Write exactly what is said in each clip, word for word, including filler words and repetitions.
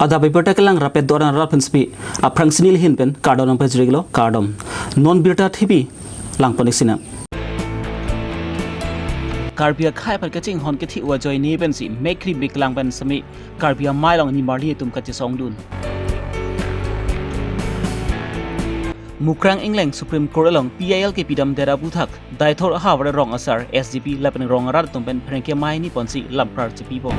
Adap abirta kelang rapet doran rat pen spi aphrang sini lihin pen kardom nangpajirlo, kardom. Non birta thipi langpon-ik sinang. Karbi akhei aphan kachinghon kethe ajoine pensi mekkri biklang pen semi Karbi Amei along nimarli atum kachesongdun. Mukrang Engleng Supreme Court along P I L kepidam det aphuthak Deithor ahavar arong asar S D P lapen rong arat atum pen pherangke mei ni ponsi lamklar chepipon.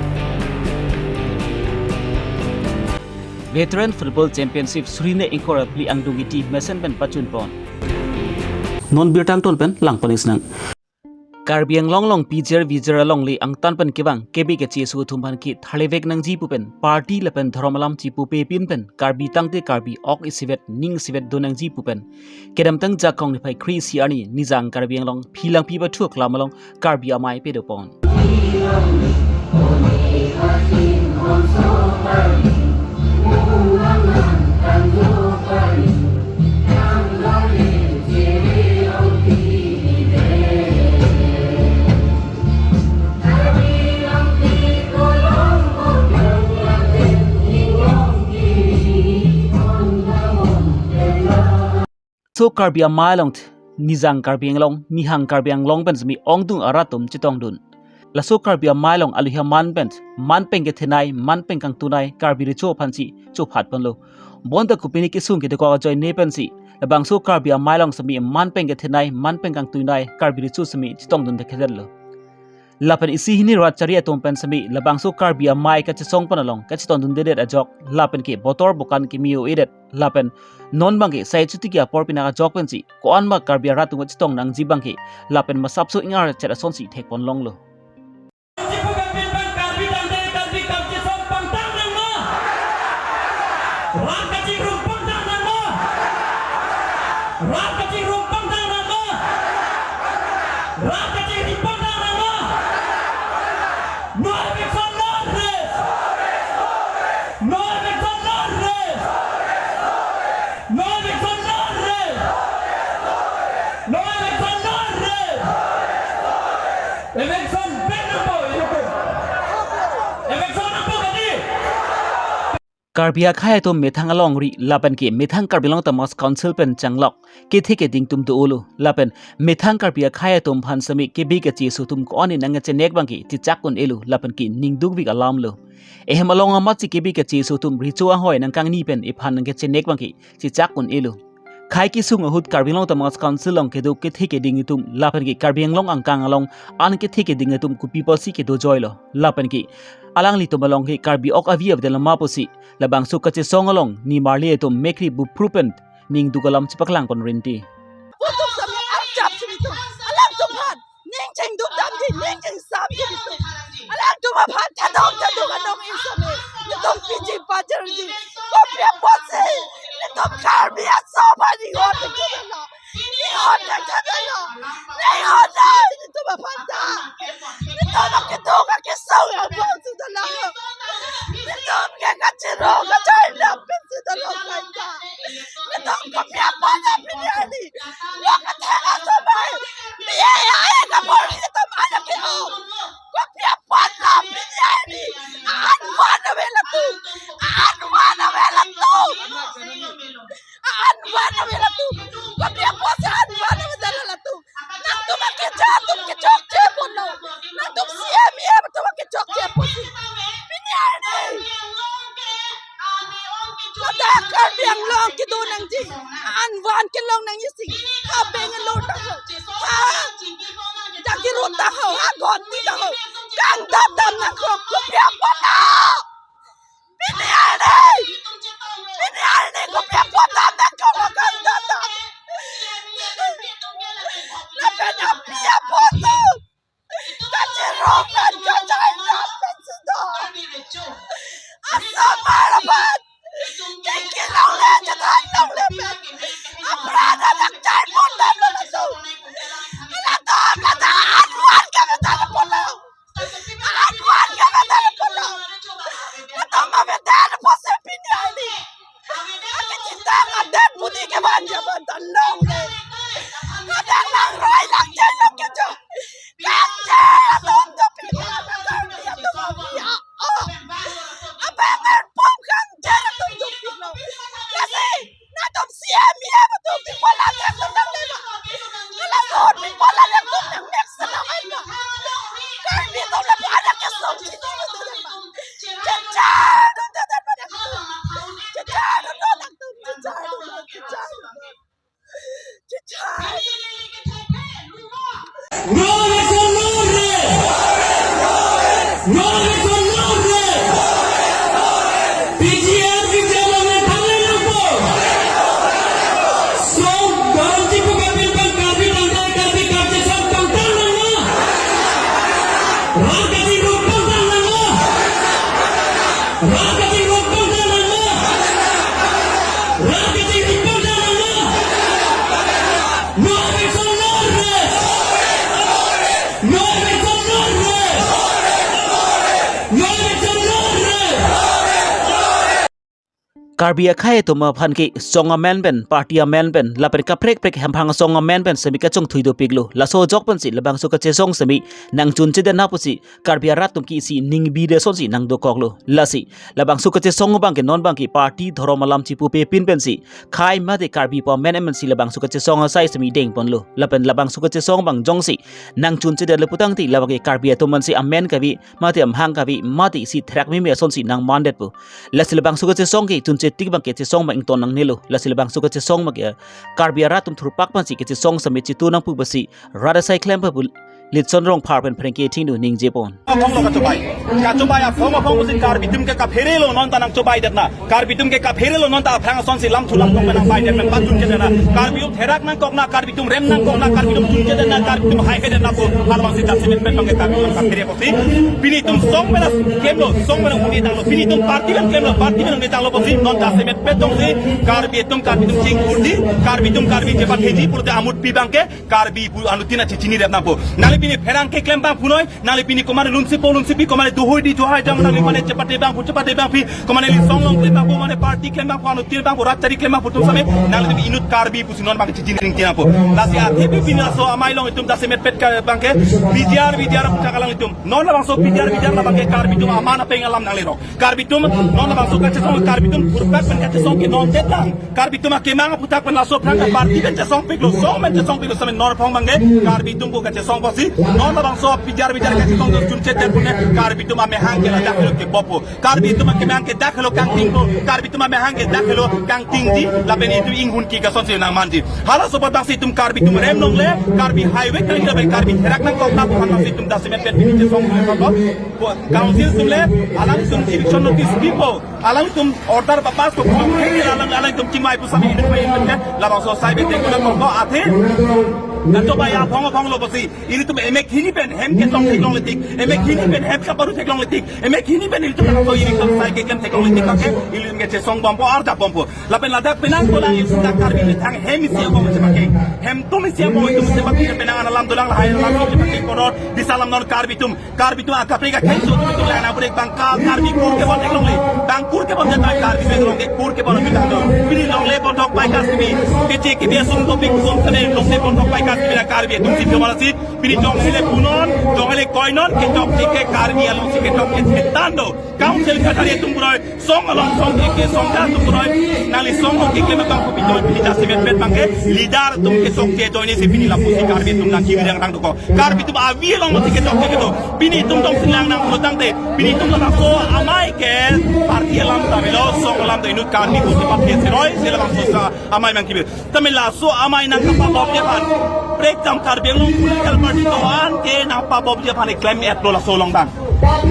Veteran Football Championship suri hini ingkoi ra phli angdung iti mesen pen pachunpon. Non birta angton pen langpon-ik sinang. Karbi Anglong along pijir vijir alongle angtan pen kevang kebi keche aso atum aphan ke tharlevek nangji pu pen party lapen dhorom alam chipupe pin pen Karbi tangte Karbi ok isivet ning isivet do nangji pu pen kedamtang Jakong niphai kre-isi arni Nijang Karbi Anglong Philangpi Pathu Aklam along Karbi Amei pedopon. So Karbi Amei along th-, Nijang Karbi Anglong, Nihang Karbi Anglong pen semi ongdung arat atum chetongdun. Laso Karbi Amei along aluhi aman pen, man pen kethenei, man pen kangtunei, Karbi Recho aphansi chophatponlo. Bonta kopine kesung kedokok ajoine pensi, labangso Karbi Amei along semi man pen kethenei, man pen kangtunei, Karbi Recho semi chetongdun thekthedet lo. Lapen isi hini rat chari atum pen semi labangso Karbi Amei kachesongpon along kachetongdundedet ajok lapen ke botor bokan kimi-o-edet lapen non abangke sai chuti ke apor pinak ajok pensi ko-an ma Karbi arat atum kachetong nangji abangke lapen masapso ingar chet asonsi thekpon longlo. Rat kachingrum pangthang nang ma? Rat kachingrum pangthang nang ma? Rat kachingrum pangthang nang ma? No eviction, no rest! No eviction, no rest! No eviction, no rest! No eviction, no rest! Eviction ban nangpo, inuko. Eviction nangpo kadi. Karbi akhei atum methang alongri lapen ke methang Karbi Anglong Autonomous Council pen changlok kethe keding atum do-olo lapen methang Karbi akhei atum aphan semi kebi keche aso atum ko-an nangkachenek abangke chechak un-elo lapen ke ningdukvik alam lo. Ehem along amatsi kebi keche aso atum Recho ahoi nangkangni pen ephan nangkachenek abangke chechak un-elo. Khei kesung ahut Karbi Anglong Autonomous Council along kedo kethe keding atum lapen ke Karbi Anglong angkang along an kethe keding atum kopi apotsi kedo joilo lapen ke alanglitum along ke Karbi ok avi avedet lo ma pusi labangso kachesong along nimarli atum mekkri bupru pen ningduk alam chepaklangpon rinti. Putum sami arjap sini tum, alangtum aphan ning chingduk damji, ning chingsamji tum. Alangtum aphan thadong thadong anong isami. Netum piji pajirji. Kopi apotsi netum Karbi aso aphan inghon thekthedetlo. Inghon thekthedetlo. Inghon dai netum aphan ta. Netum akedo akesung aphan sudalo. Netum ke kachiro kachai dam pen sudalo kaita. Netum kopi apotsi pini arni lo kathela sobai. Biaya ae kabor netum anak ke o. Kopi apotsi pini arni. An van ave latum. An van ave latum. An van ave latum. Kopi apotsi an van ave latum. Nangtum akeja atum kechokche ponlo. Nangtum C M, E M atum akechokche ponsi. Pini arni ladak Karbi Anglong kedo nangji. An van kelong nangji si. Ha Bangalore ta ho. Ha Jagiroad ta ho. Ha Guwahati ta ho. Kangdam dam nangkok. Kopi apotlo. Pini arni! Pini arni kopi apot dam nangkok kangdam dam. Lapen api apot tu. Kachirong pen kachai dam pen sudo. Asomar aphan. Kiki longle, chethan longle pen. Apran adak chai pon damlo latum. Latum, latum, an van kave damlo. An van kave damlo. Latum avedet apotsi pini arni. Akechitang adet pudi kevan javan ta longle. Adak langroi langcheng langkecho. Kangcheng atum ta pini arni atum avi a-o. Abang er pom kang No eviction, no rest! P G R, P G R along ne thangnangpo. Song doron chipu kapil pen Karbi tangte Karbi karchesong pangthang nangma. Rat kachingrum pangthang nangma. Rat kachingrum pangthang nangma. Rat kachingrum pangthang nangma. No eviction, no rest! No eviction, no rest! No eviction, no rest! Karbi akhei atum aphan ke song amen pen, party amen pen, lapen kaprek prek hemphang song amen pen semi kachongthui dopiklo. Laso ajok pensi labangso kachesong semi nangchunche den na pusi Karbi arat atum ke isi ning bide asonsi nangdokoklo. Lasi labangso kachesong abang ke non abang ke party dhorom alam chipupe pin pensi khei mate Karbi pu amen amen si labangso kachesong asai semi dengponlo. Lapen labangso kachesong abang jongsi nangchunche den le putangte labang ke Karbi atum mansi amen kave mate amahang kave mate isi therak meme asonsi nangmandetpo. Lasi labangso kachesong ke chunche tik abang kachesong abang ington nangnelo. Lasi labangso kachesong abang ke Karbi arat atum thurpak pensi kachesong semi chitu nangpu pusi rat asai klem pu Litson Rongphar pen phrengke thingnu ningjepon. Aphong lo kachobai. Kachobai aphong aphong pusi Karbi atum ke kaphere lo non ta nangchobai det na. Karbi atum ke kaphere lo non ta aphrang asonsi lam thulam tong pen nangbai det pen patun ke det na. Karbi atum therak nangkok na, Karbi atum rem nangkok na, Karbi atum chunche det na, Karbi atum haihe det na pu. Halabangsi jasemet pen abang ke Karbi atum kaphere pusi. Pini atum song pen klem lo, song pen un-e tanglo. Pini atum party pen klem lo, party pen un-e tanglo pusi. Non jasemet pen tongsi Karbi atum, Karbi atum chingkurji, Karbi atum Karbi chepatheji pulote amutpi abang ke Karbi pu anuttin achichinirep nangpo. Nangli pini pherangke klem abang punoi, nangli pini komatne lunsepo lunsepi, komatne dohoi di johai jam, nangli mane chepate abang pu chepate abang pi, komatne lisong along klem abang pu, mane party klem abang pu, anuttin abang pu, rat chari klem abang pu atum same, nangli inut Karbi pusi non abang chichiningri nangpo. Lasi athe pi pini laso amei along itum jasemet pen ke abang ke P G R, P G R pu chak alang itum. Non labangso P G R, P G R labang ke Karbi atum aman apeng alam nanglerok. Karbi atum non labangso kachesong, Karbi atum thurpak pen kachesong ke non det lang. Karbi atum akemang aphuthak pen laso aphrang ke party pen chesongpiklo, song pen chesongpiklo same non aphong abang ke Karbi atum pu kachesong pusi. Non labangso P G R, P G R kachesong do chunche det pune Karbi atum amahang ke ladak helo keboppo. Karbi atum akemang ke dak helo kangtingpo. Karbi atum amahang ke dak helo kangtingji. Lapen itum inghun ki asonsi nangmanji. Halaso apot abangsi itum Karbi atum rem longle, Karbi haive kali lapen Karbi therak nangkok na pu aphan abangsi itum jasemet pen pini chesong Council atum le alangtum eviction notice pipo, alangtum order papass ko, alang, alangtum chingvai pu same inut pai inut ke labangso asai bete kuna kongko athe. Kachobai aphong aphong lo pusi, ilitum emek hini pen hem ketong theklongle tik, emek hini pen hem kaparu theklongle tik, emek hini pen ilitum labangso eviction asai keklem theklongle tik abang ke ilitum kachesong bompo, arjap bompo. Lapen ladak penang kolang ilitum dak Karbi methang hem isi abang chepakeng, hem atum isi abang itum chepakeng, penang an alam dolang, lahai alam chepakeng, koror disa alam non Karbi atum, Karbi atum akaprek akhei aso atum itum lang nangpure abang ke Karbi kur kebon theklongle, abang kur kebon theklongle, Karbi pen longle kur kebon theklongle. Pini longle bondhok pai kas kimi, keche kimi asung topik kum sene longle bondhok pai kas kimi na Karbi atum si kebon asi. Pini jong hele punon, jong hele koinon, kechokche ke Karbi alongsi kechokche tando. Council kachari atum puroi, song along song ke, ke songja atum puroi, nangli song ke keklem abang kopi toi pini jasemet pen abang ke leader atum kechokche ajoine si pini lapusi Karbi atum nangkevirang rang dokok. Karbi atum avi along mati kechokche kedo. Pini itum tongsi lang nangpulo tangte, pini itum labangso amei ke party alam ta avelo, song alam ta inut Karbi pusi party seroi, si labangso amei nangkevir. Tame laso amei nangkapabomji aphan, prekjam Karbi Anglong political party do-an ke nangpabomji aphan eklem-etlo laso along abang.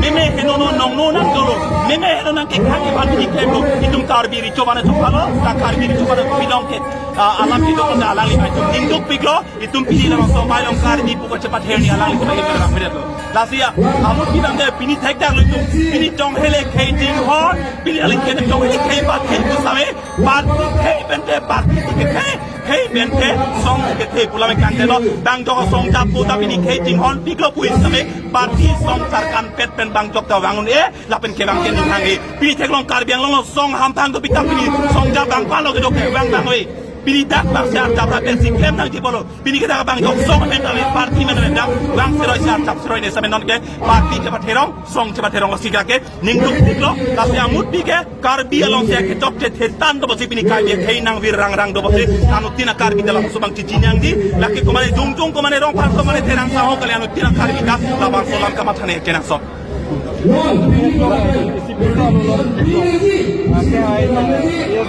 Meme heno no nongno nangdolo, meme heno nangkekhang aphan pini klemlo. Itum Karbi recho bana chokpalo, ta Karbi recho bana kopilong ke, ah, alam kedo ta alangli itum ningdukpiklo. Itum pini labangso amei along Karbi pu kachepatherji alanglitum ipera piretlo. Lasi ya, amutpi abang ke pini thekdaklo itum. Pini jong hele khei chinghon, pini aling ke jong hele khei ba khei pu same, party khei pen te party si kekhei, khei pen te song si kekhei pu lam kangtelo. Abang jok asong japo ta pini khei chinghonpiklo pu same, party song charkanpet pen abang jok ta vang un-e, lapen kevang ke ning hang-e. Pini theklong Karbi Anglong along song hamphang dopik ta pini song jap abang palo kedo ke vang vang-e. Pini dak abang si arjap ra pensi klem nangji pulo. Pini ke dak abang jok song amen amen, party amen amen dak vang seroi si arjap seroi ne same non ke party chepatherong, song chepatherong lasi ke ningdukpiklo, lasi amutpi ke Karbi alongsi kechokche thetan do pusi pini Karbi akhei nangvir rang rang do pusi anuttin a-Karbi ta labangso abang chichinangji, lake komatne Jongjong, komatne Rongphar, komatne Terang Sangho kali, anuttin a-Karbi ta labangso alam kamathane kenangsot.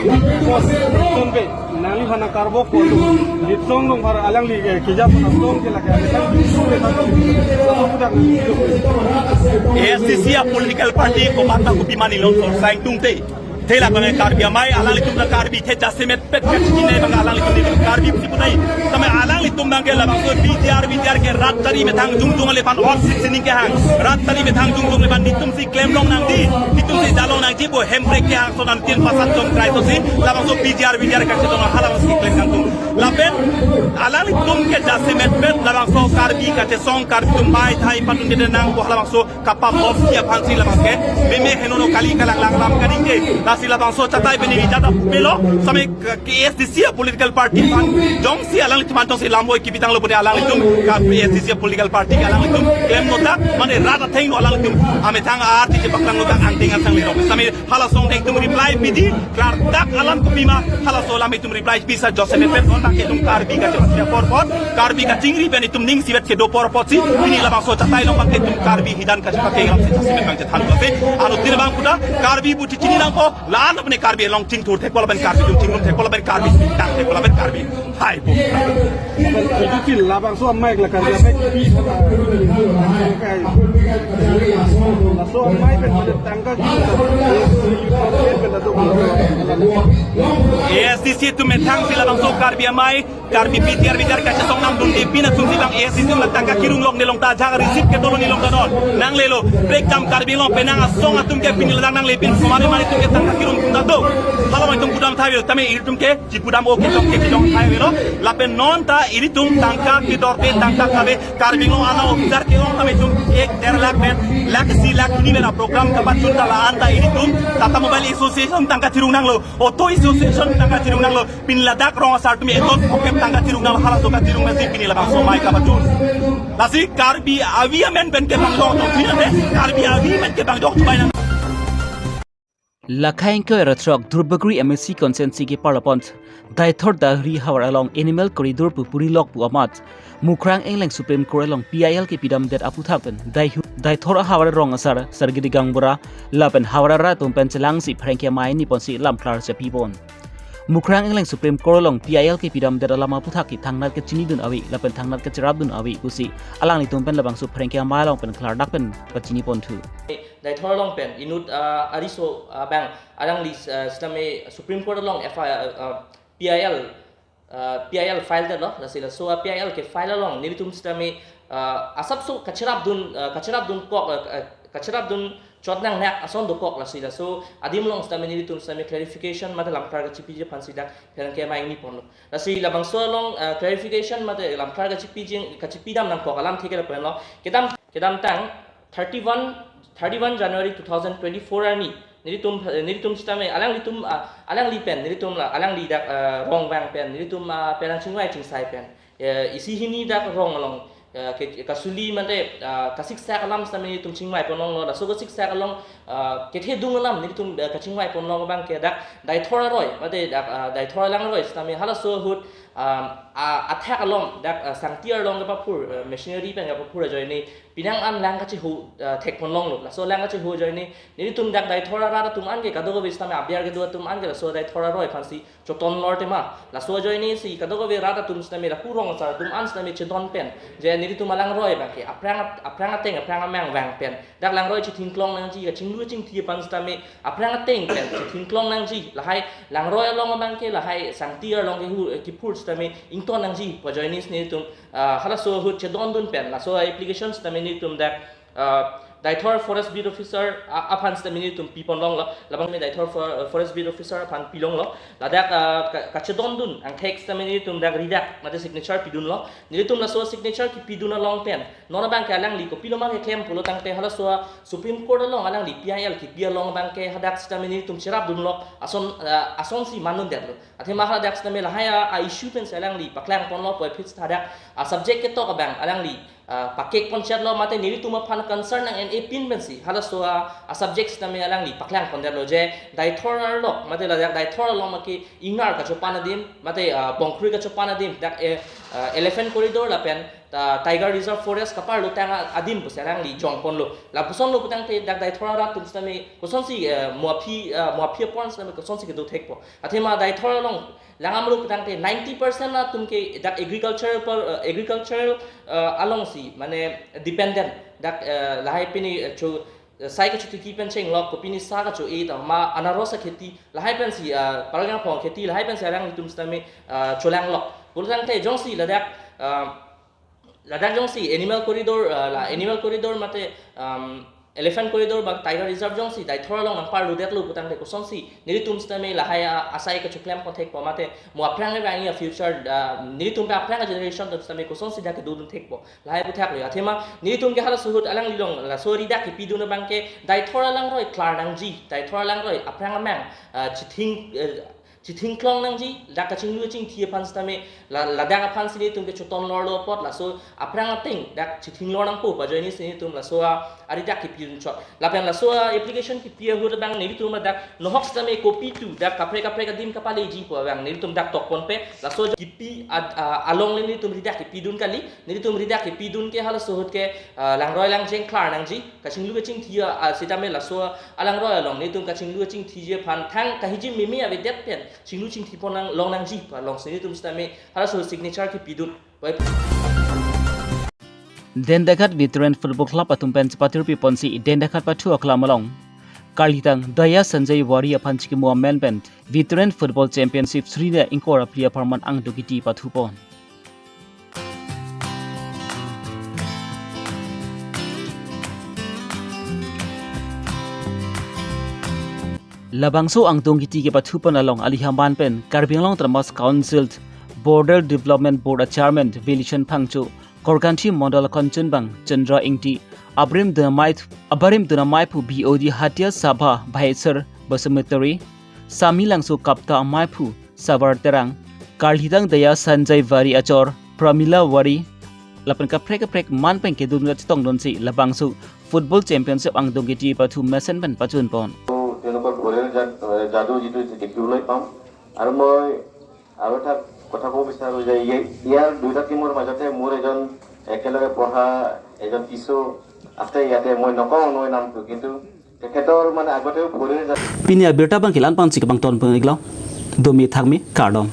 Pos, tonpe, nangliphan nangkarbok pon, Litsong Rongphar alangli, eh, kejapon asong ke lake, alangli sure tangkam, satu pudak. A S D C a political party komat ta kopi ma nilon sorsang tungte. Thela bang Karbi amei alanglitum ta Karbi the jasemet pet kat kine bang alanglitum ni Karbi si punai. Tame alanglitum bang ke labangso P G R, P G R ke rat tari methang jongjong le pan or sik sining kehang. Rat tari methang jongjong le pan nitum si klemlong nangji, nitum si dalong nangji bo hemprek kehang so namtin pasan jong krai so si labangso P G R, P G R kachetong halabangso si klem kangtung. Lapen alanglitum ke jasemet pet labangso Karbi kachesong Karbi atum mai thai patun dede nang bo halabangso kapap hop ki aphan si labang ke meme henono kali kalang lang lam kaning ke. Lasi labangso chatai bini wi jada pelo same ke A S D C a political party aphan jongsi alanglitum aphan jongsi lamvoi kepitanglo pune alanglitum ke A S D C a political party ke alanglitum klem nota mane rat athengno alanglitum amethang arti chepaklanglo ta angting athang lirong. Same hala asong dek tum reply pidi klardak alam kopi ma halaso alam itum reply pisa jose ne pen on bang ke itum Karbi kachepasi apor apor Karbi kachingri pen itum ning sivet kedo apor apor si pini labangso chatai along bang ke itum Karbi hidan kachepake alam si jose ne bang chethan jose. Ano tina bang puta Karbi buti chini nangpo la-an apne Karbi along chingthur thekpo lapen Karbi itum chingrum thekpo lapen Karbi tang thekpo lapen Karbi hai po. Itu si labangso amei ke la Karbi amei pi. Laso amei pen pada tangka kita. A S D C atum methang si labangso Karbi amei, Karbi P T R P T R kachesong nangdunde pin atum si bang A S D C atum la tangka kirung long nelong ta jang receive ke tolo nelong ta non. Nanglelo, break jam Karbi Anglong penang asong atum ke pini ladak nangle pin somari mari atum ke tangka kirung tum ta do. Hala mai tum pudam thai tame itum ke chipudam o kejong ke kejong thai velo. Lapen non ta ilitum tangka kedorde tangka kave Karbi Anglong ana officer ke ong tame itum ek der lakh pen lakh isi lakh hini pen program kapachun ta la-an ta ilitum Tata Mobile Association tangka chirung nanglo, Auto Association tangka chirung nanglo, pini ladak rong asar tumi eton pokem tangka chirung nanglo halaso kachirung pensi pini labangso amei kapachun. Lasi Karbi avi amen pen ke bang dong to pini ne Karbi avi amen ke bang dong chubai nang. Lakhai ingkoi ra throk Duarbagori M A C constituency ke parlopon Daithor Dahri havar along animal corridor pu puri lok pu amat Mukrang Engleng Supreme Court along P I L kepidamdet aputhak pen Daihu-, Daithor ahavar rong asar Sargidi Gangbura lapen havar arat atum pen chelangsi pherangke amei niponsi lamklar chepipon. Mukrang Engleng Supreme Court along P I L kepidamdet alam aputhak ke thangnat kechinidun ave lapen thangnat kecherapdun ave pusi alanglitum pen labangso pherangke amei along pen klardak pen pachinipon thu. Daithor along pen inut, ah, ariso, ah, bang alangli, ah, sitame Supreme Court along F I R, ah, P I L, ah, P I L file detlo, lasi laso, ah, P I L kefile along nelitum sitame, ah, asapso kacherapdun, ah, kacherapdun kok, ah, ah, kacherapdun chot nangnak ason dokok, lasi laso adim along sitame nelitum sitame clarification mate lamklar kachipiji aphansi dak pherangke amei niponlo. Lasi labangso along, ah, clarification mate lamklar kachipiji, kachipidam nangkok alamthe ke lapu henlo. Kedam, kedamtang thirty one, thirty one January two thousand twenty four arni nelitum, eh, nelitum sitame alanglitum, ah, alangli pen nelitum la alangli dak, ah, rong vang pen nelitum, ah, perang chingvai chingsai pen, eh, isi hini dak rong along, eh, ke, kasuli mate, ah, kasiksak alam sitame nelitum chingvai pon longlo, laso kasiksak along, ah, kethedung alam nelitum, eh, kachingvai pon long abang ke dak Daithor aroi mate dak, ah, Daithor alangroi sitame halaso ahut, ah, ah, athak along dak, ah, sangti arlong kapaphur, eh, machinery pen kapaphur ajoine pinang an lang kacheho, ah, thek pon longlo. Laso lang kacheho ajoine nelitum dak Daithor arat atum an ke kadokave sitame abiar kedo atum an ke laso Daithor aroi aphansi choton lor tema. Laso ajoine si kadokave rat atum sitame lapu rong asar atum an sitame chedon pen je nelitum alangroi abang ke aphrang at-, aphrang ateng aphrang amang vang pen dak langroi chethingklong nangji, kachinglu chingthi aphan sitame aphrang ateng pen chethingklong nangji, lahai langroi along abang ke lahai sangti arlong kehu, kephur sitame ington nangji pu ajoine si nelitum, ah, halaso ahut chedondun pen laso application sitame nelitum dak, ah, Daithor Forest Beat Officer, ah, aphan sitame nelitum pipon longlo, labang me Daithor For-, Forest Beat Officer aphan pilonglo, ladak, ah, ka-, kachedondun angthek sitame nelitum dak ridak mate signature pidunlo, nelitum laso signature kepidun along pen non abang ke alangli kopiloma keklem pulo tangte halaso Supreme Court along alangli P I L kepi along abang ke hadak sitame nelitum cherapdunlo, ason, ah, asonsi mandundetlo. Athema hadak sitame lahai a, a issue pensi alangli paklang ponlo pu aphi hadak, ah, subject ketok abang alangli, ah, pakek pon chetlo mate nelitum aphan concern nang-en-e pin pensi halaso a, a subject sitame alangli paklang pondetlo je Daithor arlok mate ladak Daithor along ma ke ingnar kachopan adim mate, ah, bongkrui kachopan adim dak, eh, ah, elephant corridor lapen uh, Tiger Reserve Forest kaparlo tang adim pusi alangli jongponlo. Lapuson lo putangte dak Deithor arat atum sitame kosonsi, uh, mo aphi, uh, mo aphi apon sitame kosonsi kedo thekpo. Athema Deithor along langdamlo putangte ninety percent atum ke dak agricultural per, uh, agricultural, uh, alongsi mane dependent. Dak, uh, lahai pini, uh, cho sai kachotiki pen chenglok, kopini sa kacho-e, athema anaros akheti, lahai pensi, ah, parang phong kheti, lahai pensi alanglitum sitame, ah, cholanglok. Pulotangte jongsi ladak, ah, ladak jongsi animal corridor, ah, la animal corridor mate, um, elephant corridor ba tiger reserve jongsi Deithor along nangparlodetlo putangte kosonsi nelitum sitame lahai, ah, asai kachoklem ponthekpo mate mo aphrang abang a future, ah, nelitum ke aphrang generation atum sitame kosonsi dak kedodun thekpo. Lahai aputhak lo. Athema nelitum ke halaso ahut alangli along laso ridak kepidun abang ke Deithor alangroi klar nangji, Deithor alangroi aphrang amang, ah, chithing, eh, chithingklong nangji, dak kachinglu kachingthi aphan sitame, la, ladak aphansi nelitum ke chotonlorlo apot, laso aphrang ateng dak chithinglor nangpo pu ajoinesi nelitum laso a, aridak kepidun chot. Lapen laso a application kepi ahut abang nelitum dak nohok sitame kopi tu dak kaprek kaprek adim kapaleji pu abang nelitum dak tokponpe, laso kepi ad-, a, along le nelitum ridak kepidun kali, nelitum ridak kepidun ke halaso ahut ke, ah, langroi langjeng klar nangji, kachinglu kachingthi a, ah, sitame laso alangroi along nelitum kachinglu kachingthiji aphan thang kahijim mimi avedet pen chinglu chingthipon nang, long nangji pu alongsi nelitum sitame halaso signature kepidun. Bai- Dendakhat Veteran Football Club atum pen chepatirpi ponsi Dendakhat pathu aklam along karlitang Daya Sanjay Wari aphan chikimo amen pen Veteran Football Championship srine ingkoi ra phli apharman angdung kiti pathupon. Labangso angdung kiti kepathupon along ali haman pen Karbi Anglong Autonomous Council Border Development Board a Chairman Vincent Phangcho, Korkanthi Mondol Kongchunbang Chandra Ingti, abarim dun amei, abarim dun ameiphu B O D Hatia Sabha Bhaheswar Basumatary, Sami Langso Kapta ameiphu Savar Terang, karlitang Daya Sanjay Wari achor Pramila Wari, lapen kaprek kaprek man pen kedun chetongdunsi labangso Football Championship angdung kiti pathu mesen pen pachunpon. তো তেওঁলোকৰ ভৰিৰ যা-, যাদু যিটো দেখিবলৈ পাম। আৰু মই আৰু এটা কথা ক'ব বিচাৰোঁ যে এই, ইয়াৰ দুয়োটা টিমৰ মাজতে মোৰ এজন একেলগে পঢ়া এজন কিছু আছে ইয়াতে, মই নকওঁ নৈ নামটো, কিন্তু তেখেতৰ মানে আগতেও ভৰিৰ যা- Pini abirta abang ke la-an pangchik abang tonpon iklo. Domi thakmi kardom.